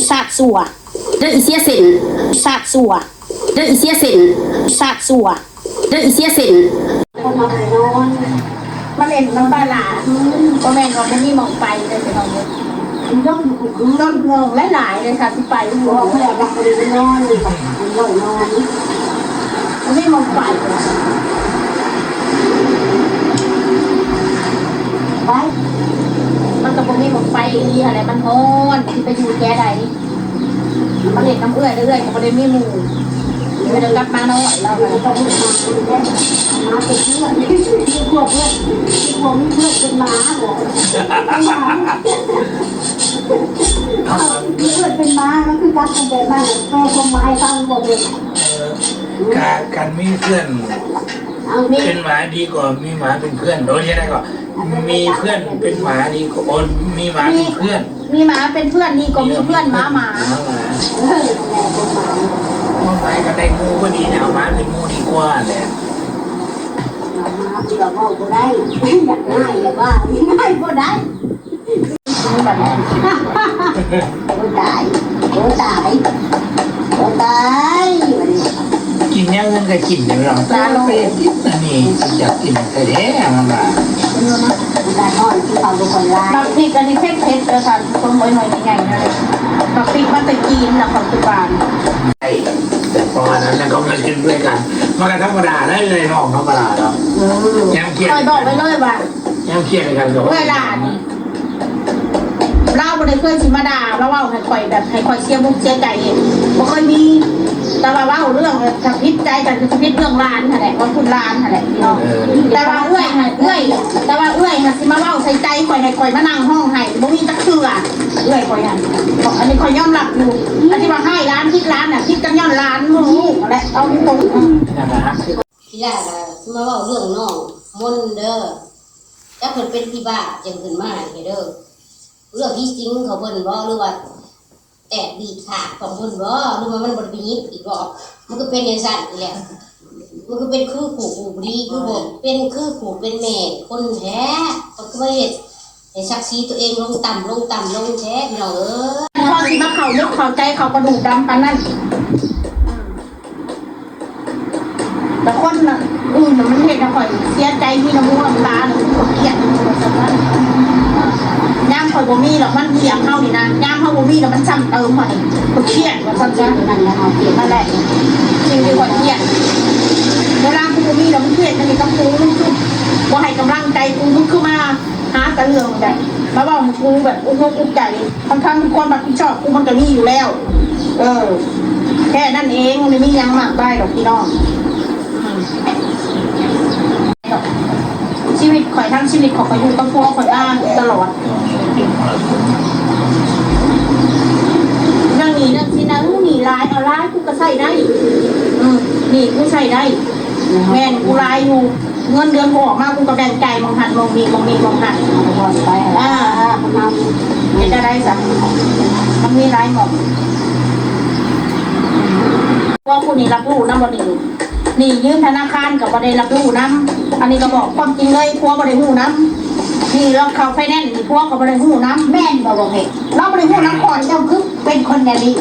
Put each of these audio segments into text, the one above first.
ສາດຊົ່ວ ເດີອີເສຍເສັ້ນ ສາດຊົ່ວ ເດີອີເສຍເສັ້ນ ສາດຊົ່ວ ເດີອີເສຍເສັ້ນ. ຄົນມາໄປນອນ ມາເຫຼັ້ນນຳປາຫຼາ ບໍ່ແມ່ນວ່າບໍ່ມີໝ່ອງໄປເດີພີ່ນ້ອງເອີຍ. ລົດ ລົດໂມງຫຼາຍໆເລີຍ ຖ້າຊິໄປ ບໍ່ ເພື່ອວ່າບໍ່ໄດ້ນອນ ບໍ່ໄດ້ນອນ ບໍ່ມີໝ່ອງໄປ ໄປ ມັນກໍບໍ່ມີໝ່ອງໄປອີ່ຫຼີຫັ້ນແຫຼະ ມັນຮ້ອນ ຊິໄປຢູ່ແຈໃດ. ມາເຫຼັ້ນນຳເອື້ອຍ ເອື້ອຍກໍບໍ່ໄດ້ມີໝູ່ ເພິ່ນກໍກັບມານ້ອຍ ລາວກໍຕ້ອງມາເປັນເພື່ອນ ມີພວກເພື່ອນ ມີພວກມີເພື່ອນເປັນໝາບໍ ມີເພື່ອນເປັນໝາ ມັນຄືກັນແບບນັ້ນ ແປຄວາມໝາຍຟັງບໍ່ເປັນ ເອີ ການ ການມີເພື່ອນ ເປັນໝາດີກວ່າມີໝາເປັນເພື່ອນ ໂດຍທີ່ໃດກໍມີເພື່ອນເປັນໝາດີກວ່າ ໂອ້ ມີໝາເປັນເພື່ອນ ມີໝາເປັນເພື່ອນດີກວ່າມີເພື່ອນໝາໝາ ໝາໝາ ເອີ ໝາໝາກໍໄດ້ໝູ່ບໍ່ດີແລ້ວ ໝາເປັນໝູ່ດີກວ່າແຫຼະ ໝາເພື່ອເວົ້າບໍ່ໄດ້ ຢາກໄດ້ແຕ່ວ່າໄດ້ບໍ່ໄດ້. ໂອ້ຕາຍ ໂອ້ຕາຍ ໂອ້ຕາຍ ບັດນີ້ ກິນແນວອື່ນກໍກິນແລ້ວເນາະ ແຕ່ວ່າໄປກິນອັນນີ້ ຢາກກິນແທ້ໆ ມັນວ່າ ມັນກໍຮ້ອນ ກິນເຂົ້າບໍ່ຄ່ອຍຫຼາຍ ບັກພິກອັນນີ້ເຜັດໆ ເດີທ່ານຜູ້ຊົມ ໜ່ວຍໃຫຍ່ໆ ນະ ບັກພິກມາແຕ່ຈີນນະ ປັດຈຸບັນ ໄດ້ ແຕ່ເພາະອັນນັ້ນນະ ກໍມາກິນດ້ວຍກັນ ມັນກໍທຳມະດາໄດ໋ ເອື້ອຍນ້ອງ ທຳມະດາເນາະ ເອີ ຍາມຄຽດ ຂ້ອຍບອກໄວ້ເລີຍວ່າ ຍາມຄຽດໃນການກັບເອື້ອຍຫຼານ ລາວບໍ່ໄດ້ເຄີຍຊິມາດ່າ ມາເວົ້າໃຫ້ຂ້ອຍແບບ ໃຫ້ຂ້ອຍເສຍມຸກເສຍໃຈເອງ ບໍ່ເຄີຍມີ ແຕ່ວ່າເວົ້າເລື່ອງ ຖ້າຜິດໃຈກັນ ກໍຊິຜິດເລື່ອງຫຼານຫັ້ນແຫຼະ ເວົ້າຄຸນຫຼານຫັ້ນແຫຼະພີ່ນ້ອງ ເອີ ແຕ່ວ່າເອື້ອຍຫັ້ນ ເອື້ອຍ ແຕ່ວ່າເອື້ອຍຫັ້ນຊິມາເວົ້າໃສ່ໃຈຂ້ອຍ ໃຫ້ຂ້ອຍມານັ່ງຮ້ອງໄຫ້ ບໍ່ມີຈັກເທື່ອ ເອື້ອຍຂ້ອຍຫັ້ນ ອັນນີ້ຂ້ອຍຍອມຮັບຢູ່ ອັນທີ່ວ່າຮ້າຍຫຼານ ຜິດຫຼານນະ ຜິດກັນຍ້ອນຫຼານ ບໍ່ຮູ້ຫັ້ນແຫຼະ ເອົາຕົງໆ ອືມ ທີ່ແລກກໍຊິມາເວົ້າເລື່ອງນ້ອງມົນເດີ ຈັກເພິ່ນເປັນຜີບ້າຈັ່ງຂຶ້ນມານີ້ເດີ ເລື່ອງຜີສິງຂອງເພິ່ນບໍ ຫຼືວ່າແຕກດີດຂາດຂອງເພິ່ນບໍ ຫຼືວ່າມັນບໍ່ໄດ້ໄປຍິບອີກບໍ ມັນກໍເປັນຈັ່ງຊັ້ນອີກແຫຼະ ມັນກໍເປັນຄືຄູ່ກູ່ບໍ່ດີ ຄືບໍ່ເປັນຄືຄູ່ເປັນແມ່ຄົນແທ້ ມັນຄືມາເຮັດໃຫ້ສັກສີຕົວເອງລົງຕ່ຳ ລົງຕ່ຳລົງແທ້ ພີ່ນ້ອງເອີຍ ພໍຊິມາເຂົ້າເລິກເຂົ້າໃຈ ເຂົ້າກະດູກດຳປານນັ້ນ. ແຕ່ຄົນນະ ອື່ນນະ ມັນເຮັດໃຫ້ຂ້ອຍເສຍໃຈ ມີນ້ຳມູນ້ຳຕາ ຂ້ອຍກຽດມັນວ່າຊັ້ນຊະ. ຍາມຂ້ອຍບໍ່ມີແລ້ວມັນຢຽບເຮົານີ້ນະ ຍາມເຮົາບໍ່ມີແລ້ວມັນຊ້ຳເຕີມເຮົານີ້ ຂ້ອຍກຽດວ່າຊັ້ນຊະ. ນັ້ນແຫຼະ ສິ່ງທີ່ຂ້ອຍກຽດ ເວລາກູບໍ່ມີແລ້ວ ມຶງເຮັດຫຍັງນີ້ກັບກູ ມຶງຄືບໍ່ໃຫ້ກຳລັງໃຈກູ ມຶງຄືມາ ຫາແຕ່ເລື່ອງແບບມາເວົ້າໃຫ້ກູແບບອຸກອົກອຸກໃຈ ທັງໆທີ່ຄວາມຮັບຜິດຊອບກູມັນກໍມີຢູ່ແລ້ວ. ເອີ ແຄ່ນັ້ນເອງ ບໍ່ໄດ້ມີຫຍັງມາກມາຍດອກພີ່ນ້ອງ. ອືມ ຊີວິດຂ້ອຍ ທັງຊີວິດຂ້ອຍກໍຢູ່ກັບຜົວຂ້ອຍມາຕະຫຼອດ. ເລື່ອງໜີ້ເລື່ອງສິນນະ ເອີ ໜີ້ຫຼາຍ ເອົາຫຼາຍ ກູກໍໃຊ້ໄດ້. ເອີ ໜີ້ກູໃຊ້ໄດ້ ແມ່ນ ກູຫຼາຍຢູ່. ເງິນເດືອນກູອອກມາ ກູກໍແບ່ງຈ່າຍໝ່ອງຫັ້ນໝ່ອງນີ້ ໝ່ອງນີ້ໝ່ອງຫັ້ນ ເອົາໄປ ອ່າ ເຮັດແນວໃດຊະ ມັນມີຫຼາຍໝ່ອງ. ພວກຜູ້ນີ້ຮັບຮູ້ນຳບໍ່ນີ້? ນີ້ຢືມທະນາຄານກໍບໍ່ໄດ້ຮັບຮູ້ນຳ. ອັນນີ້ກໍບອກຄວາມຈິງເລີຍ ຜົວບໍ່ໄດ້ຮູ້ນຳ. ນີ້ລາວເຂົ້າໄຟແນນນີ້ ຜົວກໍບໍ່ໄດ້ຮູ້ນຳ. ແມ່ນບໍ່ ບໍ່ເພັດ? ລາວບໍ່ໄດ້ຮູ້ນຳຂ້ອຍ ເຈົ້າຄືເປັນຄົນແນວນີ້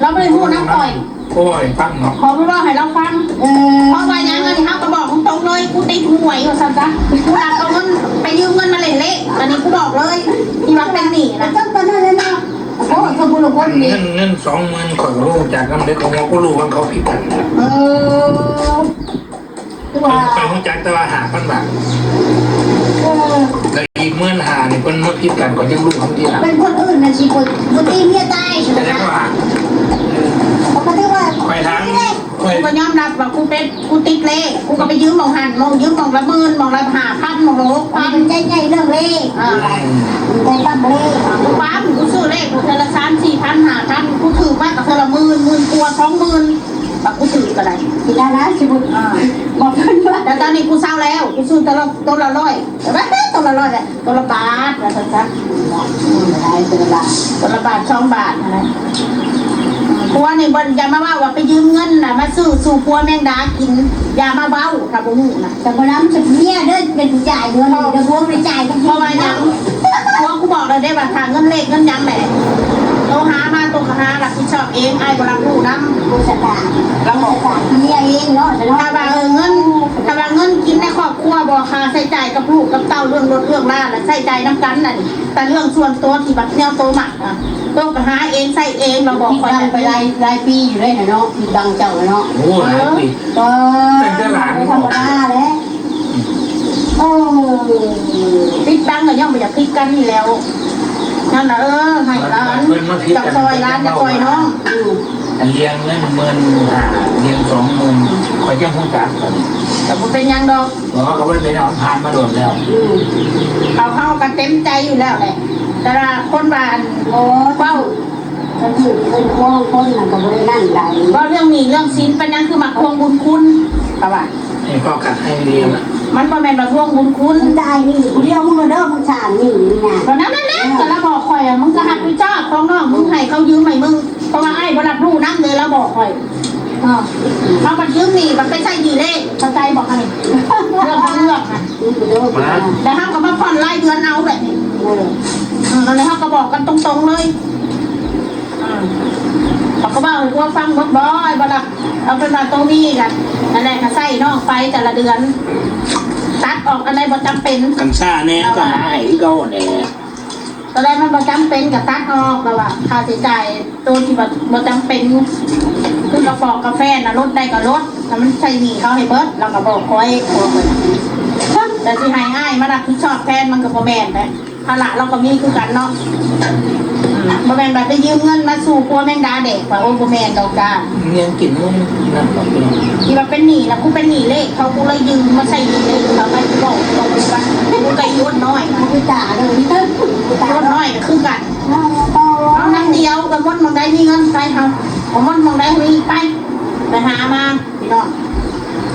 ລາວບໍ່ໄດ້ຮູ້ນຳຂ້ອຍ. ໂອ້ຍ ຟັງເນາະ ຂໍເພິ່ນເວົ້າໃຫ້ລາວຟັງ. ເອີ ເພາະວ່າຫຍັງ ອັນນີ້ເຮົາກໍບອກຕົງໆເລີຍ ກູຕິດຫວຍວ່າຊັ້ນຊະ ກູລັກເອົາເງິນ ໄປຢືມເງິນມາເຫຼັ້ນເລກ ອັນນີ້ກູບອກເລີຍ ທີ່ວ່າເປັນໜີ້ນະ. ເຈົ້າກໍນັ້ນແຫຼະເນາະ ໂອ້ຍ ເຂົາບໍ່ຮູ້ຄົນນີ້ ເງິນ ເງິນສອງໝື່ນ ຂ້ອຍກໍຮູ້ຈັກນຳເດ້ ຂອງເຂົາກໍຮູ້ວ່າເຂົາຜິດກັນ. ເອີ ຄືວ່າ ຂ້ອຍຮູ້ຈັກແຕ່ວ່າຫ້າພັນບາດ. ເອີ ແລ້ວອີກໝື່ນຫ້ານີ້ ເພິ່ນມາຜິດກັນ ຂ້ອຍຈຶ່ງຮູ້ຄຳທີຫຼັງ. ເປັນຄົນອື່ນນະຊິບໍ່ ບໍ່ຕີເມຍຕາຍ. ແສດງວ່າ ເອີ ເຂົາກໍຖືວ່າ ຂ້ອຍຖາມ ຂ້ອຍ ກູກໍຍອມຮັບວ່າກູເປັນ ກູຕິດເລກ ກູກໍໄປຢືມໝ່ອງຫັ້ນ ໝ່ອງ ຢືມໝ່ອງລະໝື່ນ ໝ່ອງລະຫ້າພັນ ໝ່ອງລະຫົກພັນ. ມັນໃຈໃຫຍ່ເລື່ອງເລກ ອ່າ ໃຈປ້ຳເລກ. ກູປ້ຳ ກູຊື້ເລກເທື່ອລະສາມສີ່ພັນ ຫ້າພັນ ກູຖືກມາກໍເທື່ອລະໝື່ນ ໝື່ນກວ່າ ສອງໝື່ນ. ບັກກູຊື້ກໍໄດ້ ຊິໄດ້ນະ ຊິບໍ່ ອ່າ ບອກເພິ່ນວ່າ ແຕ່ຕອນນີ້ກູເຊົາແລ້ວ ກູຊື້ໂຕລະ ໂຕລະຮ້ອຍ ໂຕລະຮ້ອຍແຫຼະ ໂຕລະບາດ ວ່າຊັ້ນຊະ. ອືມ ໂຕລະບາດ ໂຕລະບາດ ສອງບາດຫັ້ນແຫຼະ. ຜົວນີ້ບໍ່ ຢ່າມາເວົ້າວ່າໄປຢືມເງິນນະ ມາຊື້ສູ່ຜົວແມງດາກິນ ຢ່າມາເວົ້າ ຖ້າບໍ່ຮູ້ນະ. ແຕ່ບໍ່ນຳຈາກເມຍເດີ ເປັນຜູ້ຈ່າຍເງິນ ເດີ ຜົວບໍ່ໄດ້ຈ່າຍຈັກເທື່ອ. ເພາະວ່າຫຍັງ? ຜົວກູບອກແລ້ວເດ້ວ່າ ຖ້າເງິນເລກເງິນຫຍັງແຫຼະ ເອງ ອ້າຍບໍ່ຮັບຮູ້ນຳ. ບໍ່ສະຕາງ ລາວບອກ ສະຕາງເມຍເອງເນາະ ເນາະ. ຖ້າວ່າ ເອີ ເງິນ ຖ້າວ່າເງິນກິນໃນຄອບຄົວ ບໍ່ຄ່າໃຊ້ຈ່າຍກັບລູກກັບເຕົ້າ ເລື່ອງລົດເລື່ອງລານ ໃຊ້ຈ່າຍນຳກັນນັ້ນ. ແຕ່ເລື່ອງສ່ວນຕົວທີ່ແບບແນວໂຕມັກນະ ໂຕກໍຫາເອງໃຊ້ເອງ ລາວບອກຂ້ອຍ ໄປຫຼາຍ ຫຼາຍປີຢູ່ເດ້ເນາະ ຕິດບັງເຈົ້າເນາະ. ໂອ້ ຫຼາຍປີ ເອີ ຕັ້ງແຕ່ຫຼານ ບໍ່ທຳມະດາເດ້. ໂອ້ ຕິດບັງກໍຍ້ອນບໍ່ຢາກຜິດກັນນີ້ແຫຼ້ວ. ນັ້ນນະ ເອີ ໃຫ້ຫຼານ ເພິ່ນມາຜິດກັນ ຢາກຊ່ອຍຫຼານ ຢາກຊ່ອຍນ້ອງ. ອືມ ອັນລຽງເງິນໝື່ນຫ້າ ລຽງສອງໝື່ນ ຂ້ອຍຍັງຮູ້ຈັກ. ກໍບໍ່ເປັນຫຍັງດອກ ເພາະວ່າກໍບໍ່ໄດ້ເປັນຫຍັງ ຜ່ານມາໂດນແລ້ວ. ອືມ ເຮົາ ເຮົາກໍເຕັມໃຈຢູ່ແລ້ວແຫຼະ ແຕ່ວ່າຄົນວ່າ ອັນ ໂອ້ ເວົ້າ ກໍຖືກເພິ່ນທວງຄົນນະ ກໍບໍ່ໄດ້ນັ້ນໃດ. ເວົ້າເລື່ອງໜີ້ເລື່ອງສິນ ເປັນຫຍັງຄືມັກທວງບຸນຄຸນ ເຂົາວ່າ. ໃຫ້ພໍ່ກັດໃຫ້ເລຍ ມັນບໍ່ແມ່ນວ່າທວງບຸນຄຸນ ມຶງຈ່າຍໜີ້ຜູ້ດຽວ ມຶງກໍເດີ ມຶງສ້າງໜີ້ນີ້ນະ. ກໍນັ້ນແຫຼະ ເອີ ກໍລະບອກຂ້ອຍ ອະ ມຶງກໍຮັບຜິດຊອບຂອງນ້ອງ ມຶງໃຫ້ເຂົາຢືມໃຫ້ມຶງ ເພາະວ່າອ້າຍບໍ່ຮັບຮູ້ນຳເດ້ ລະບອກຂ້ອຍ. ເອີ ເຮົາບັດຢືມໜີ້ ບັດໄປໃຊ້ໜີ້ເລກ ເຂົ້າໃຈບໍ່ຄະນີ້? ເລື່ອງຂອງເລື່ອງນະ ແລ້ວເຮົາກໍມາຜ່ອນລາຍເດືອນເອົາແບບນີ້. ເອີ ເອີ ແລ້ວເຮົາກໍບອກກັນຕົງໆເລີຍ. ອືມ ເຂົາກໍເວົ້າໃຫ້ຜົວຟັງໝົດບໍ່ ບໍ່ລະ. ເອົາເປັນວ່າໂຕນີ້ກະ ນັ້ນແຫຼະ ກະໃຊ້ນ້ອງໄປແຕ່ລະເດືອນ ຕັດອອກອັນໃດບໍ່ຈຳເປັນ ຄັນຊ້າແດ່ກໍຫາໃຫ້ຄືເກົ່າແຫຼະ. ໂຕໃດມັນບໍ່ຈຳເປັນກະຕັດອອກ ແລ້ວວ່າຄ່າໃຊ້ຈ່າຍໂຕທີ່ວ່າບໍ່ຈຳເປັນ ຄືກະເປາະກາແຟນະ ລົດໄດ້ກະລົດ ແລ້ວມັນໃຊ້ໜີ້ເຂົາໃຫ້ເບິດ ແລ້ວກະບອກຂ້ອຍ ແຕ່ຊິໃຫ້ອ້າຍມາຮັບຜິດຊອບແທນ ມັນກະບໍ່ແມ່ນແຫຼະ. ພາລະລາວກໍມີຄືກັນເນາະ. ອືມ ບໍ່ແມ່ນວ່າໄປຢືມເງິນມາສູ່ຜົວແມງດາແດກວ່າ ໂອ້ ບໍ່ແມ່ນດອກຈ້າ. ຍັງກິນນຳນຳດອກ ທີ່ວ່າເປັນໜີ້ລະ ກູເປັນໜີ້ເລກເຂົາ ກູເລີຍຢືມມາໃຊ້ໜີ້ເລກເຂົາ. ໄປບອກຕົງວ່າ ກູກໍອີ່ອົດນ້ອຍ ຄືຕາເລີຍ ອີ່ອົດນ້ອຍກໍຄືກັນ. ເອົານຳດຽວ ກະໝົດໝ່ອງໃດມີເງິນໄປເຮົາ ກະໝົດໝ່ອງໃດມີໄປ ໄປຫາມາ. ພີ່ນ້ອງ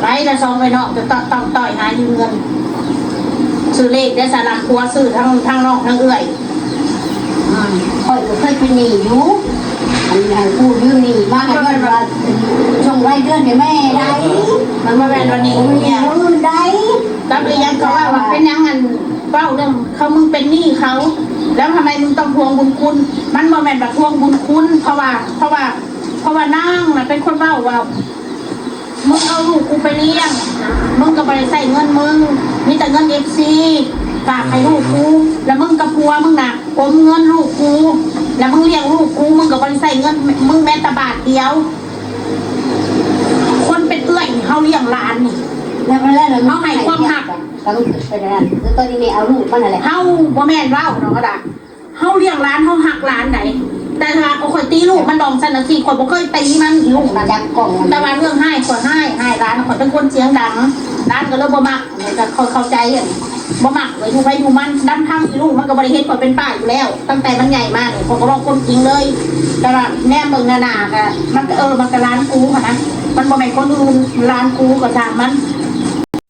ໄປລະສອງໄປເນາະ ຈະຕ້ອງຕ່ອຍຫາຢືມເງິນ ຊື້ເລກໄດ້ສາລຳຄົວ ຊື້ທັງ ທັງນ້ອງທັງເອື້ອຍ. ອືມ ຂ້ອຍກໍເຄີຍເປັນໜີ້ຢູ່ ອັນ ອັນຜູ້ຢືມໜີ້ມາ ກໍຍ້ອນວ່າສົ່ງລາຍເດືອນໃຫ້ແມ່ໄດ້. ມັນບໍ່ແມ່ນວ່າໜີ້ ບໍ່ແມ່ນໜີ້ຜູ້ອື່ນໄດ້ ກັບອີ່ຫຍັງ ເຂົາວ່າ ວ່າເປັນຫຍັງ ອັນ ເວົ້າເລື່ອງເຂົາ ມຶງເປັນໜີ້ເຂົາ ແລ້ວທຳໄມມຶງຕ້ອງທວງບຸນຄຸນ? ມັນບໍ່ແມ່ນວ່າທວງບຸນຄຸນ ເພາະວ່າ ເພາະວ່າ ເພາະວ່ານາງນະເປັນຄົນເວົ້າວ່າ ມຶງເອົາລູກກູໄປລ້ຽງ ມຶງກໍບໍ່ໄດ້ໃຊ້ເງິນມຶງ ມີແຕ່ເງິນເອັຟຊີຝາກໃຫ້ລູກກູ ແລ້ວມຶງກັບຜົວມຶງນະ ອົມເງິນລູກກູ ແລ້ວມຶງລ້ຽງລູກກູ ມຶງກໍບໍ່ໄດ້ໃຊ້ເງິນມຶງແມ້ແຕ່ບາດດຽວ. ຄົນເປັນເອື້ອຍນີ້ ເຮົາລ້ຽງຫຼານນີ້ ແລ້ວ ແລ້ວ ແລ້ວ ເຮົາໃຫ້ຄວາມຮັກ ກໍເປັນອັນນັ້ນ ຄືຕອນນີ້ແມ່ເອົາລູກມັນນັ້ນແຫຼະ ເຮົາບໍ່ແມ່ນເວົ້າດອກ ເຮົາດ່າ ເຮົາລ້ຽງຫຼານ ເຮົາຮັກຫຼານໃດ ແຕ່ຖ້າວ່າຂ້ອຍຕີລູກມັນບອກຊັ້ນນະຊິ ຂ້ອຍບໍ່ເຄີຍຕີມັນ ອີລູກນັ້ນ ຈັບກ້ອງ ແຕ່ວ່າເລື່ອງຮ້າຍ ຂ້ອຍຮ້າຍ ຮ້າຍຫຼານ ຂ້ອຍເປັນຄົນສຽງດັງ ຫຼານກໍເລີຍບໍ່ມັກ ແລ້ວກໍຂ້ອຍເຂົ້າໃຈ ບໍ່ມັກ ຢູ່ໃຜຢູ່ມັນ ລຳພັງອີລູກມັນກໍບໍ່ໄດ້ເຫັນຂ້ອຍເປັນປ້າຢູ່ແລ້ວ ຕັ້ງແຕ່ມັນໃຫຍ່ມານີ້ ຂ້ອຍກໍເວົ້າຄວາມຈິງເລີຍ ແຕ່ວ່າແນມເບິ່ງໜ້າໆ ກໍ ມັນກໍ ເອີ ມັນກໍຫຼານກູຫັ້ນນະ ມັນບໍ່ແມ່ນຄົນອື່ນ ຫຼານກູກໍຊ່າງມັນ.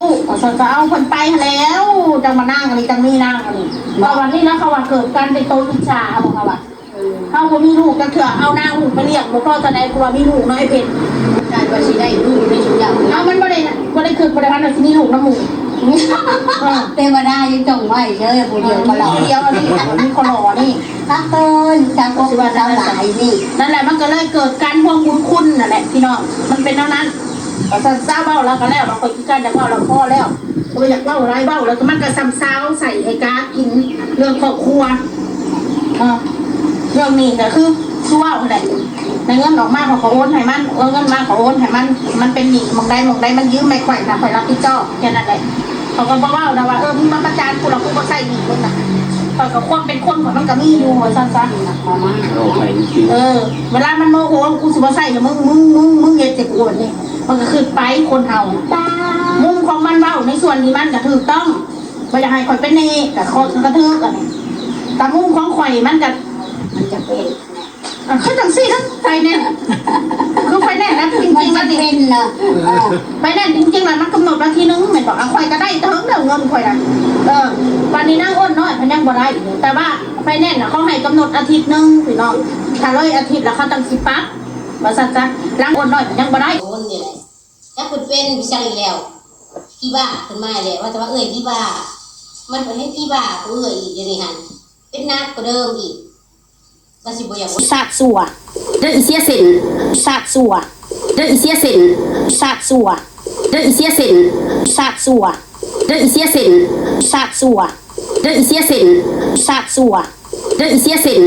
ລູກກໍ ກໍເອົາເພິ່ນໄປຫັ້ນແລ້ວ ຈັ່ງມານາງອັນນີ້ ຈັ່ງມີນາງອັນນີ້ ເພາະວ່ານີ້ນະ ເຂົາວ່າເກີດການເປັນໂຕອິດສາ ເຂົາບອກວ່າ ເອີ ເຮົາບໍ່ມີລູກຈັກເທື່ອ ເອົານາງລູກໄປລ້ຽງ ບໍ່ພໍເທົ່າໃດ ກວ່າມີລູກເນາະ ອ້າຍເພັດ ການວ່າຊິໄດ້ລູກໄດ້ຊຸມຍາມ ເອົາ ມັນບໍ່ໄດ້ ບໍ່ໄດ້ຄິດ ບໍ່ໄດ້ຝັນວ່າຊິມີລູກນຳໝູ່ ເອີ ເທວະດາຍັງຈົ່ງໄວ້ເດີ ຜູ້ດຽວກໍຫຼໍ່ ຜູ້ດຽວອັນນີ້ ມີຄົນຫຼໍ່ນີ້ ຄັກເກີນ ຈາກພວກເຮົາຫຼາຍນີ້ ນັ້ນແຫຼະ ມັນກໍເລີຍເກີດການທວງບຸນຄຸນນັ້ນແຫຼະ ພີ່ນ້ອງ ມັນເປັນແນວນັ້ນ. ກໍຊັ້ນຊະ ເວົ້າແລ້ວກໍແລ້ວ ຂ້ອຍຂີ້ຄ້ານຢາກເວົ້າແລ້ວ ພໍແລ້ວ ບໍ່ຢາກເວົ້າຫຼາຍ ເວົ້າແລ້ວມັນກໍຊຳຊາວໃສ່ໃຫ້ກາກິນເລື່ອງຄອບຄົວ ເອີ ເລື່ອງນີ້ກໍຄືສູ່ເວົ້າຫັ້ນແຫຼະ ໄດ້ເງິນອອກມາຂ້ອຍກໍໂອນໃຫ້ມັນ ເອົາເງິນມາຂ້ອຍໂອນໃຫ້ມັນ ມັນເປັນໜີ້ໝ່ອງໃດໝ່ອງໃດມັນຢືມໃຫ້ຂ້ອຍນະ ຂ້ອຍຮັບຜິດຊອບແຄ່ນັ້ນແຫຼະ ຂ້ອຍກໍບໍ່ເວົ້ານະວ່າ ເອີ ມຶງມາປະຈານກູລະ ກູບໍ່ໃຊ້ໜີ້ມຶງນະ ຂ້ອຍກໍຄວາມເປັນຄົນຂ້ອຍມັນກໍມີຢູ່ ວ່າຊັ້ນຊະ ເອີ ເວລາມັນໂມໂຫ ກູຊິບໍ່ໃຊ້ໃຫ້ມຶງ ມຶງ ມຶງ ມຶງເຮັດໃສ່ກູແບບນີ້ ມັນກໍຄືໄປຄົນເຮົາ ມຸມຂອງມັນເວົ້າໃນສ່ວນທີ່ມັນກໍຖືກຕ້ອງ ບໍ່ຢາກໃຫ້ຂ້ອຍເປັນໜີ້ ກໍຂ້ອຍກໍຖືກ ແຕ່ມຸມຂອງຂ້ອຍມັນກໍ ມັນຈະເປັນ ອ່າ ຄືຈັ່ງຊີ້ນະ ໄຟແນນ ຄືໄຟແນນນະ ຈິງໆ ມັນ ມັນຈະເປັນນະ ເອີ ໄຟແນນຈິງໆ ລະມັນກຳນົດວັນທີໜຶ່ງແມ່ນບໍ່ ອ່າ ຂ້ອຍກໍໄດ້ເຖິງແລ້ວເງິນຂ້ອຍນະ ເອີ ບາດນີ້ນາງໂອນນ້ອຍເພິ່ນຍັງບໍ່ໄດ້ ແຕ່ວ່າໄຟແນນນະ ເຂົາໃຫ້ກຳນົດອາທິດໜຶ່ງພີ່ນ້ອງ ຖ້າເລີຍອາທິດລະເຂົາຈັ່ງຊິປັບ ວ່າຊັ້ນຊະ ນາງໂອນນ້ອຍເພິ່ນຍັງບໍ່ໄດ້ ໂອນນີ້ແຫຼະ ຈັກເພິ່ນເປັນອີ່ຫຍັງອີກແລ້ວ ຜີບ້າຂຶ້ນມາແລ້ວ ວ່າແຕ່ວ່າເອື້ອຍຜີບ້າ ມັນໄປເຮັດຜີບ້າຜູ້ເອື້ອຍອີກ ດຽວນີ້ຫັ້ນເປັນໜັກກວ່າເດີມອີກ ວ່າຊິບໍ່ຢາກ ຊາດຊົ່ວ ເດີອີເຊຍເຊັນ ຊາດຊົ່ວ ເດີອີເຊຍເຊັນ ຊາດຊົ່ວ ເດີອີເຊຍເຊັນ ຊາດຊົ່ວ ເດີອີເຊຍເຊັນ ຊາດຊົ່ວ ເດີອີເຊຍເຊັນ ຊາດຊົ່ວ ເດີອີເຊຍເຊັນ